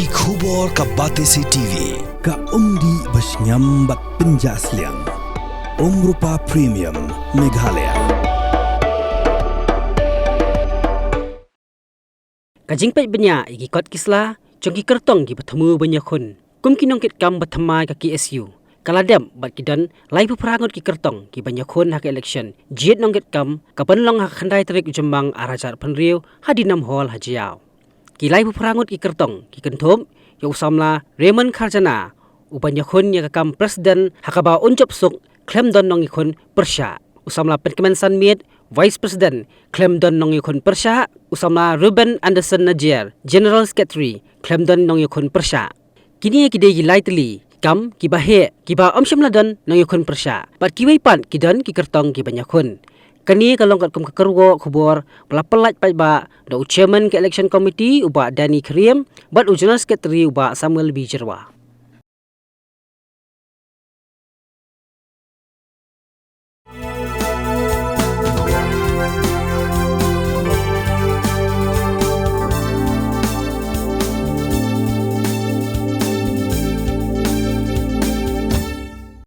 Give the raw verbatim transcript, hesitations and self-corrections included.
Ki khubor ka Batesi T V, ka umdih ba shngiam bad pynjah sliang. Umrupa Premium, Meghalaya. Ka jingpeit bniah ïa ki kot ki sla jong ki kyrtong kiba thmu ban ïakhun kum ki nongkitkam ba thymmai ka K S U ka la dep bad ki don laiphew phra ngut ki kyrtong kiban ïakhun ha ka election jied nongkitkam ka ban long ha ka khyndai tarik u Jymmang arhajar phew hadien namhol ha Jaïaw. Ki laiphew phra ngut ki kyrtong ki kynthup ïa u samla Raymond Kharjana uban ïakhun ïa ka kam president ha kaba un jop suk khlem don nongïakhun pyrshah, u samla Pynkmen Sanmiet, vice president, khlem don nongïakhun pyrshah, u samla Reuben Anderson Najiar, general secretary, khlem don nongïakhun pyrshah. Kine ki dei ki lai tylli kam kiba heh kiba ym shym la don nongïakhun pyrshah bad kiwei pat ki don ki kyrtong kiban ïakhun. Kane ka long katkum ka kyrwoh khubor ba la pyllait paidbah da u chairman ka election committee u Bah Danny Khyriem bad u general secretary u Bah Samuel B Jyrwa.